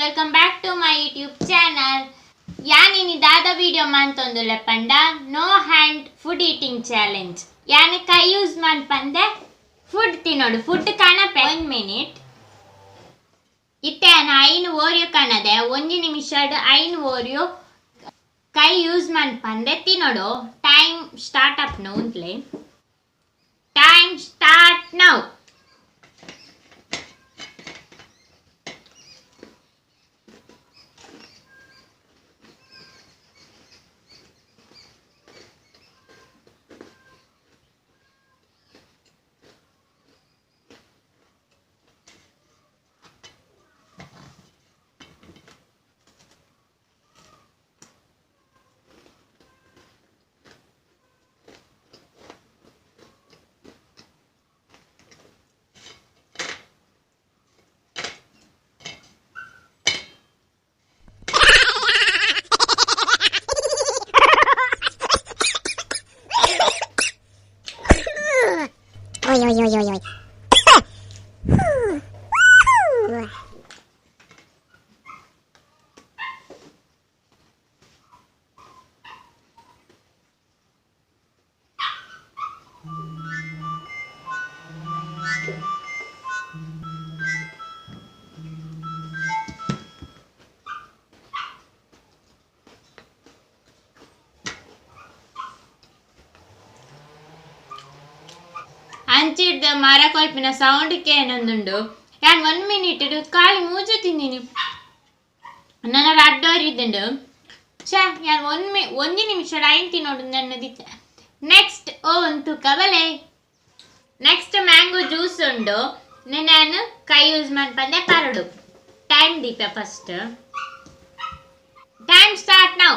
Welcome back to my YouTube channel. ಯಾನಿನಿ ದಾದ video ಮಂತೊಂದುಲ್ಲೆ ಪಂಡ no hand food eating challenge. ಯಾನ್ ಕೈ ಯೂಸ್ ಮನ್ಪಂದೆ ಫುಡ್ ತಿನ್ನೋಡು. ಫುಡ್ ಕಾಣಪೆ 1 ಮಿನಿಟ್. ಇತ್ತೆ ಯಾನ್ 5 ಓರಿಯೋ ಕಾಣದೆ 1 ನಿಮಿಷಡ್ 5 ಓರಿಯೋ ಕೈ ಯೂಸ್ ಮನ್ಪಂದೆ ತಿನ್ನೋಡು. ಟೈಮ್ ಸ್ಟಾರ್ಟ್ ಅಪ್ ಉಂತ್ಲೆ. Time start now. Oi, oi, oi, oi, oi. ಅಂಚಿಡ್ದ ಮರ ಕೊಲ್ಪಿನ ಸೌಂಡ್ ಕೇನೊಂದುಂಡು. ಯಾನ್ 1 ಮಿನಿಟ್ ಖಾಲಿ ಮೂಜು ತಿಂದಿನಿ. ನನ್ನ ರಡ್ಡೋರಿದ್ದುಂಡು. ಛೇ ಯಾನ್ 1 ನಿಮಿಷ ಐನ್ ತಿನ್ನೋಡು ನನ್ನದಿತ್ತ. ನೆಕ್ಸ್ಟ್ ಓ ಒಂದು ಕಬಲೆ. ನೆಕ್ಸ್ಟ್ ಮ್ಯಾಂಗೋ ಜ್ಯೂಸ್ ಉಂಡು. ನಾನು ಕೈ ಯೂಸ್ ಮನ್ಪಂದೆ ಪರಡು. ಟೈಮ್ ದೀಪ first. Time start now.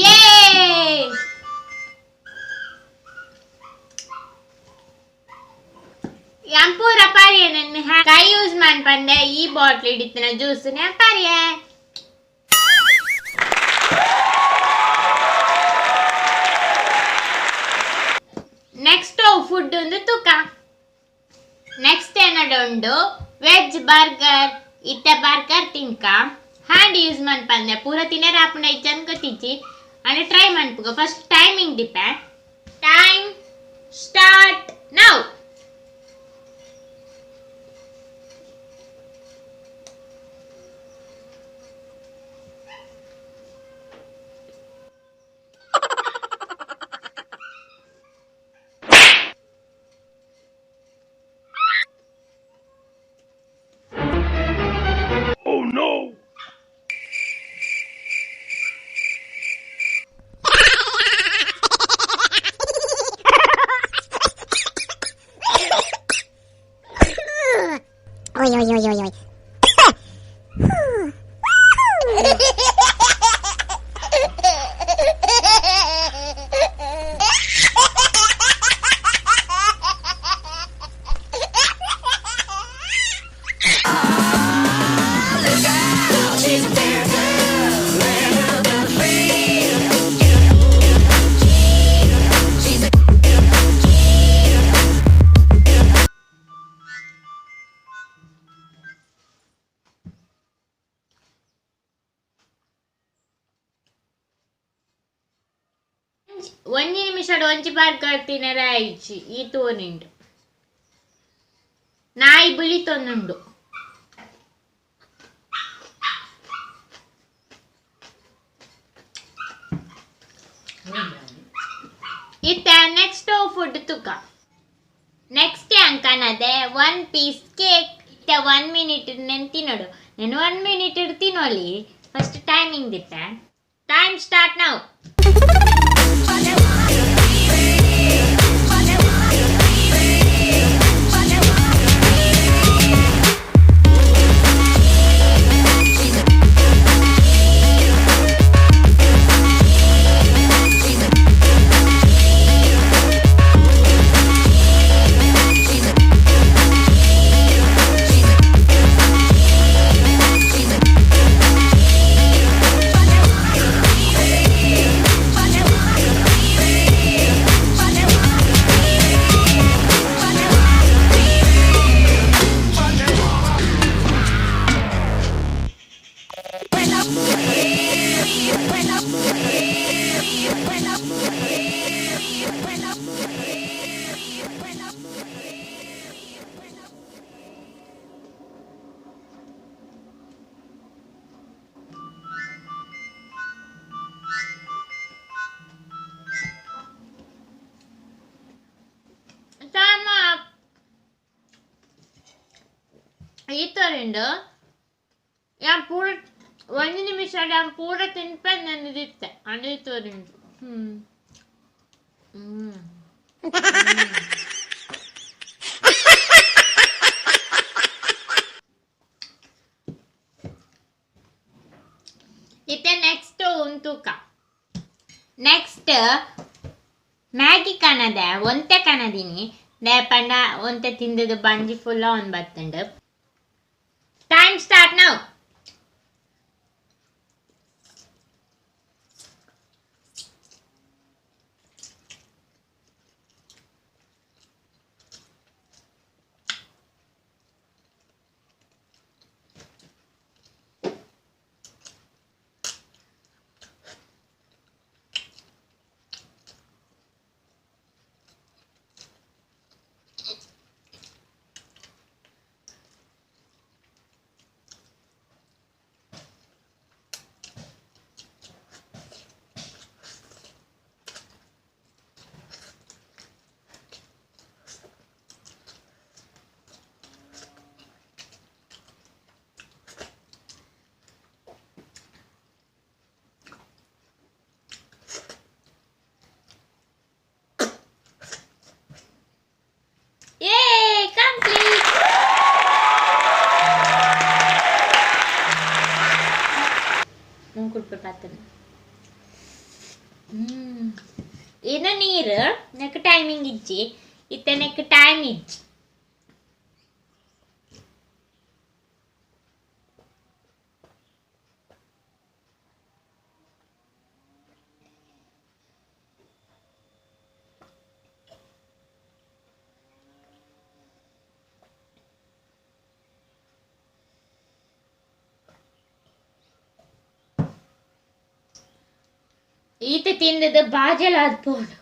Yay! ಪೂರ ಪರಿಯೆ ನನ್ನ ಕೈ ಯೂಸ್ ಮನ್ಪಂದೆ ಈ ಬಾಟ್ಲ್ ಹಿಡಿತನ ಜ್ಯೂಸ್ ಪರಿಯೆ. ನೆಕ್ಸ್ಟ್ ಫುಡ್ ಒಂದು ತೂಕ. ನೆಕ್ಸ್ಟ್ ಏನಡ ಉಂಡು ವೆಜ್ ಬರ್ಗರ್. ಇತ್ತೆ ಬರ್ಗರ್ ತಿನ್ಕ ಹ್ಯಾಂಡ್ ಯೂಸ್ ಮನ್ಪಂದೆ ಪೂರ ತಿನ್ನರ ಆಪುಂಡ ಇಜ್ಜಂದ್ ಗೊತ್ತಿಜ್ಜಿ. ಅಂಡ ಟ್ರೈ ಮನ್ಪುಗ. ಫಸ್ಟ್ ಟೈಮಿಂಗ್ ದಿಪೆ. Time start now. Oh no! Oi, oi, oi, oi, oi. ಒಂಜಿ ನಿಮಿಷಡ್ ಒಂಜಿ ಬರ್ಗರ್ ತಿನ್ನರೆ ಆಯ್ಚಿ ಈ ತೋನಿಂಡು. ನಾಯಿ ಬುಲಿತೊಂದುಂಡು. ಇತ್ತ ನೆಕ್ಸ್ಟ್ ಫುಡ್ ತುಕ. ನೆಕ್ಸ್ಟ್ ಅಂಕನದೆ 1 ಪೀಸ್ ಕೇಕ್. ಇತ್ತ 1 ಮಿನಿಟ್ ನೆನ್ ತಿನ್ನೋಡು. ನಾನು 1 ಮಿನಿಟ್ ತಿನ್ನೋಲಿ. ಫಸ್ಟ್ ಟೈಮಿಂಗ್ ದಿತ್ತ. ಟೈಮ್ ಸ್ಟಾರ್ಟ್ ನಾವು. ಈತೋರಿಂಡು ಯಾ ಪೂರ ಒಂದು ನಿಮಿಷ ಪೂರ ತಿನ್ಪೆ ನೆನೆದಿತ್ತೆ ಅದು ಈತೋರಿಂಡು. ಇತ್ತೆ ನೆಕ್ಸ್ಟ್ ಉಂತುಕ. ನೆಕ್ಸ್ಟ್ ಮ್ಯಾಗಿ ಕಣದೆ ಒಂತೆ ಕಣದಿನಿ ಲೇಪಂಡ ಒಂತೆ ತಿಂದದು ಬಂಜಿ ಫುಲ್ಲ ಒಂದು ಬತ್ತುಂಡು. Time start now. Yay! Complete! ಮೂಕುಡ್ಪು ಪಾತನ. ಏನ ನೀರು ನೆಕ್ ಟೈಮಿಂಗ್ ಇಜ್ಜಿ ಇತ್ತೆ ನೆಕ್ ಟೈಮ್ ಇಜ್ಜಿ. ಈತ ತಿಂದದ ಬಾಜಲ್ ಆದ್ಪೋಡು.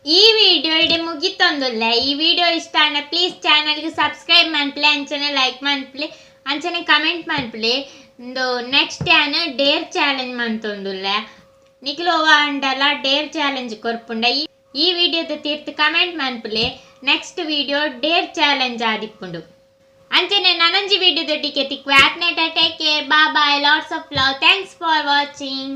ಈ ವಿಡಿಯೋ ಇಡೀ ಮುಗಿತೊಂದುಲ್ಲ. ಈ ವಿಡಿಯೋ ಇಷ್ಟ ಆಂಡ ಪ್ಲೀಸ್ ಚಾನಲ್ಗೆ ಸಬ್ಸ್ಕ್ರೈಬ್ ಮನ್ಪುಲೆ, ಅಂಚನೆ ಲೈಕ್ ಮನ್ಪುಲೆ, ಅಂಚನೆ ಕಮೆಂಟ್ ಮನ್ಪುಲೆ. ಇಂದು ನೆಕ್ಸ್ಟ್ ಯಾನ್ ಡೇರ್ ಚಾಲೆಂಜ್ ಮಂತೊಂದುಲ್ಲ. ನಿಕ್ಲು ಒವ್ವ ಅಂಡಲ ಡೇರ್ ಚಾಲೆಂಜ್ ಕೊರ್ಪುಂಡ ಈ ವಿಡಿಯೋದ ತೀರ್ಥ ಕಮೆಂಟ್ ಮನ್ಪುಲೆ. ನೆಕ್ಸ್ಟ್ ವಿಡಿಯೋ ಡೇರ್ ಚಾಲೆಂಜ್ ಆದಿಪ್ಪುಂಡು. ಅಂಚನೆ ನನೊಂಜಿ ವಿಡಿಯೋದೊಟ್ಟಿಗೆ ತಿಕ್ಕು. Take care, bye bye, lots of love, thanks for watching.